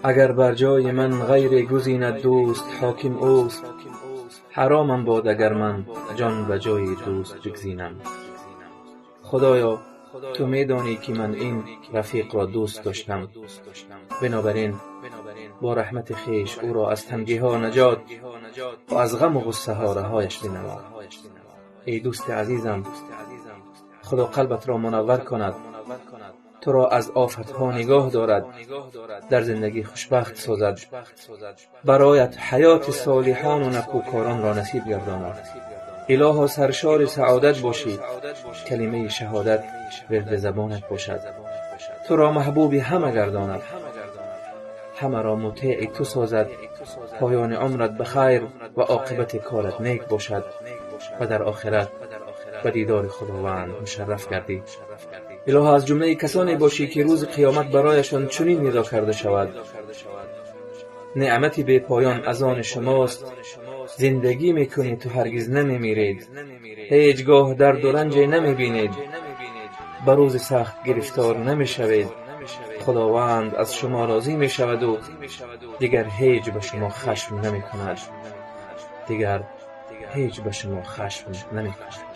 Агар бар ҷои ман ғайре гузинад дӯст, ҳоким ӯст. Ҳаромам бод, агар ман ҷон ба ҷои дӯст бигзинам. Худоё, ту медонӣ, ки ман ин рафиқро дӯст доштам. Бинобар ин бо раҳмати хеш ӯро аз тангиҳо наҷот ва аз ғаму ғуссаҳо раҳояш бинамо. Эй дӯсти азизам, Худо қалбатро мунаввар кунад, туро аз офатҳо нигоҳ дорад, дар зиндагӣ хушбахт созад, бароят ҳаёти солиҳону некӯкоронро насиб гардонад. Илоҳо, саршори саодат бошӣ, калимаи шаҳодат вирди забонат бошад, туро маҳбуби ҳама гардонад, ҳамаро мутеи ту созад, поёни умрат ба хайр ва оқибати корат нек бошад ва дар охират ба дидори Худованд мушарраф гардӣ. Илоҳо, аз ҷумлаи касоне бошӣ, ки рӯзи қиёмат барояшон чунин нидо карда шавад: «Неъмати бепоён аз они шумост, зиндагӣ мекунед ва ҳаргиз намемиред, ҳеҷ гоҳ дарду ранҷе намебинед, ба рӯзи сахт гирифтор намешавед. Худованд аз шумо розӣ мешаваду дигар ҳеҷ ба шумо хашм намекунад, дигар ҳеҷ ба шумо хашм намекунад».